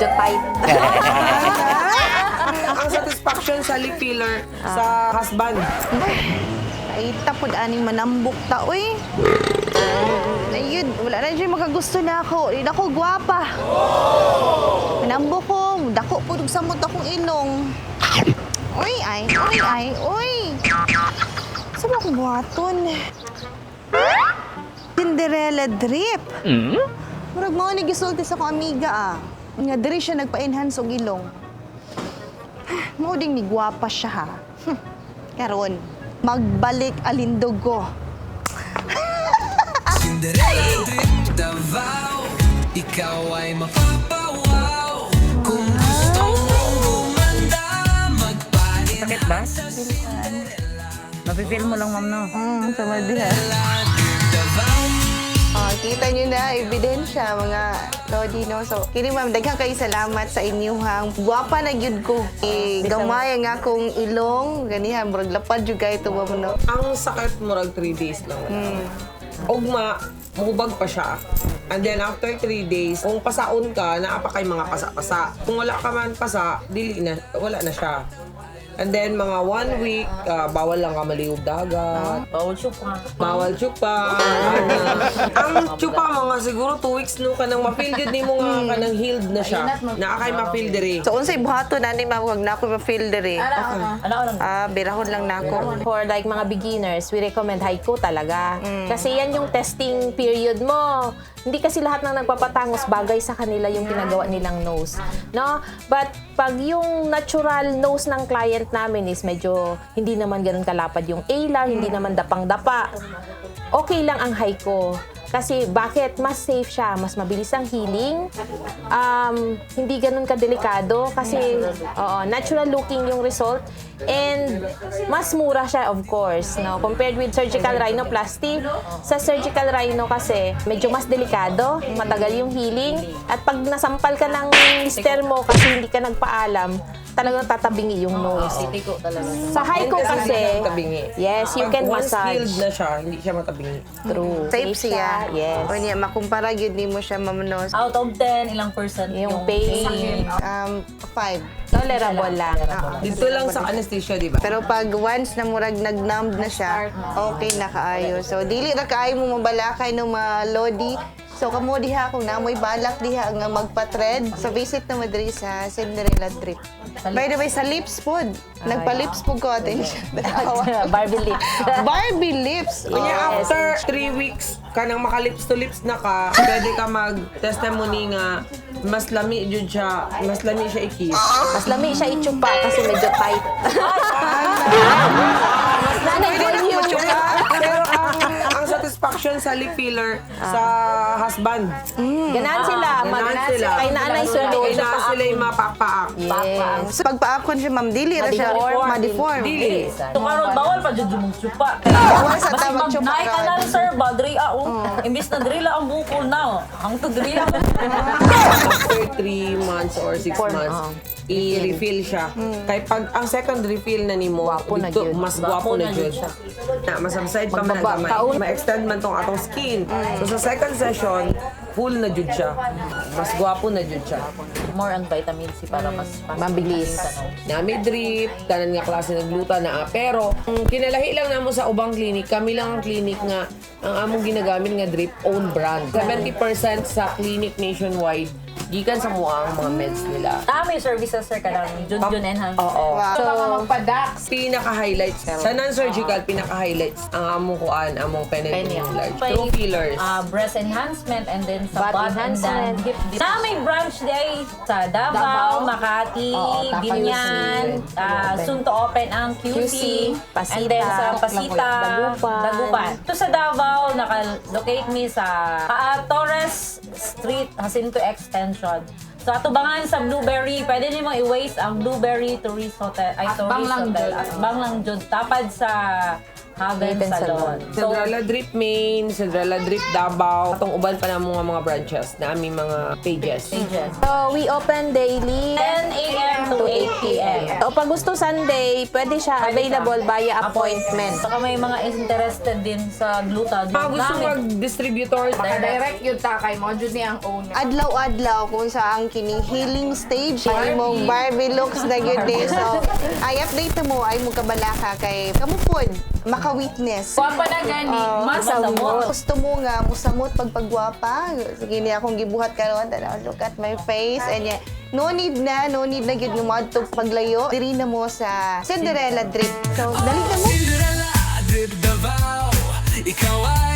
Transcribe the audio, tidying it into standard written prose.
medyo tight. Ang satisfaction sa lip filler sa husband. Ay, tapod aning manambok ta, uy. Ayun, wala na siya makagusto na ako. Di na ako gwapa. Manambok ko, dako po og samot akong ilong. Uy, ay, uy, ay, uy. Saan ba ako buhaton? Cinderella drip. Murag mao ni gisulti sa akong amiga ah. Nga diri siya nagpa-enhance og ilong. Mao ding ni gwapa siya ha. Karon, magbalik alindog ko. Cinderella Drip Davao, ikaw ay mapapawaw. Kung gusto mong gumanda, magpain Sakit ba? Mapipil mo lang, ma'am, no? Sama diha. Davao. Oh, kita nyo na, ebidensya, mga Lodi, no? So, kini ma'am, daghang kayo salamat sa inyuhang gwapa na gyud ko. Eh, gamay ang akong ilong, ganihan, murag lapad jud kayo ito, ma'am, no? Ang sakit, murag 3 days lang. Ugma, muhubag pa siya. And then after 3 days, kung pasaon ka, naa pa kay mga pasa-pasa. Kung wala ka man pasa, dili na, wala na siya. And then mga one week, bawal lang ka maliog dagat. Bawal siya. Bawal chupa. Ang chupa mga siguro 2 weeks no kanang ma-feel jud nimo nga kanang healed na siya. Naa kay ma-feel diri. So, unsay buhaton na ni ma'am, wag na ako ma-feel diri. Ano lang? Ah, birahon lang na ako. For like mga beginners, we recommend haiku talaga. Kasi yan yung testing period mo. Hindi kasi lahat ng nagpapatangos bagay sa kanila yung pinagawa nilang nose. No? But pag yung natural nose ng client namin is medyo hindi naman ganun kalapad yung alar, hindi naman dapang-dapa. Okay lang ang haiku. Kasi bakit? Mas safe siya, mas mabilis ang healing. Hindi ganun kadelikado kasi oo, natural looking yung result and mas mura siya, of course, no? Compared with surgical rhinoplasty. Sa surgical rhino kasi medyo mas delikado, matagal yung healing at pag nasampal ka ng mister mo kasi hindi ka nagpaalam, talagang tatabingi yung nose. Sa haiku kasi, Tabingi. yes, you Pag can once healed massage. na siya, hindi siya matabingi. True. Safe siya. Yes. O niya, makumpara gyud nimo siya, ma'am, no? Out of 10, ilang percent Yung pain. 5. Tolerable lang. Dito lang sa anesthesia, di ba? Pero pag once na murag nag-numb na siya, okay na kaayo. So, dili ra kaayo mo mabalakay no mga lodi. So, kamo diha kung namoy balak diha nga magpa-thread, so visit na mo diri sa Cinderella Trip. By the way, sa lips pod. Nagpa-lips pod ko atin siya. Barbie lips. Barbie lips. Kunya Oh. after 3 weeks kanang maka lips to lips na ka, pwede ka mag testimony nga mas lami jud siya, mas lami siya i-kiss. Mas lami siya itsupa kasi medyo tight. Mas nanay volume. Pero ang satisfaction sa lip filler sa husband. Ganahan sila. Ganahan sila. Kay naanay sulod. Kay naa sila yung mapapaak. Yes. So, pagpaakon siya, ma'am, dili ra siya Ma-deform. ma-deform. Dili. So karon bawal pa jud mong chupa. Bawal sa Basig tawag mag chupa naay karon. kanal sir ba diri ah oh. Imbis na diri la ang bukol na. Oh. Hangtod diri ah. After 3 months or 6 Four, months, oo. I-refill siya. Kay pag ang second refill na nimo, Gwapo na dito, gyud. mas gwapo na jud. Na masubside pa man ang Magbaba gamay. kaon. Ma-extend man tong atong skin. So sa second session, full na jud siya. Mas gwapo na jud siya. More on vitamin C para mas fast. Mabilis. Na may drip, tanan nga klase nagluta na ah. Pero ang kinalahi lang namo sa ubang clinic, kami lang ang clinic nga ang among ginagamit nga drip own brand. 70% sa clinic nationwide gikan sa mua ang mga meds nila. Ah, may services sir kanang jud jud enhance. Oo. Wow. So, Pinaka-highlights. Sa non-surgical, pinaka-highlights ang among kuan, among penetrating large. May, True fillers. Breast enhancement and then sa Butt butt and then enhancement. hip. Na may branch day sa Davao, Makati, Oo, Tafa Binyan, QC. soon to open ang QC, QC, and then sa Pasita, Pasita, Dagupan. Dagupan. Ito sa Davao, naka-locate me sa Torres Street, Jacinto Extension. So atubangan sa Blueberry, pwede nimo i-waste ang Blueberry Tourist Hotel, ay Tourist Hotel. Atbang lang jud tapad sa Haven Haven Salon. Salon. So, Cinderella Drip Main, Cinderella Drip Davao, atong uban pa na mga branches na aming mga pages. pages. So, we open daily 10 a.m. to 8 p.m. O pag gusto Sunday, pwede siya available via appointment. Saka may mga interested din sa gluta. Mga gusto mag-distributor, Maka-direct yun ta kay mo jud ni ang owner. Adlaw-adlaw kung sa ang kini healing stage ay mong Barbie looks na gyud ni. So, ay update mo ay mo kabalaka kay kamo pod maka-witness. Gwapa na gani, mas Masamot. Gusto mo nga musamot pagpagwapa. Sige niya akong gibuhat karon, tanaw, look at my face and yeah, no need na gyud nga moadto paglayo. Diri na mo sa Cinderella Drip. So, dali na mo. Cinderella Drip Davao, ikaw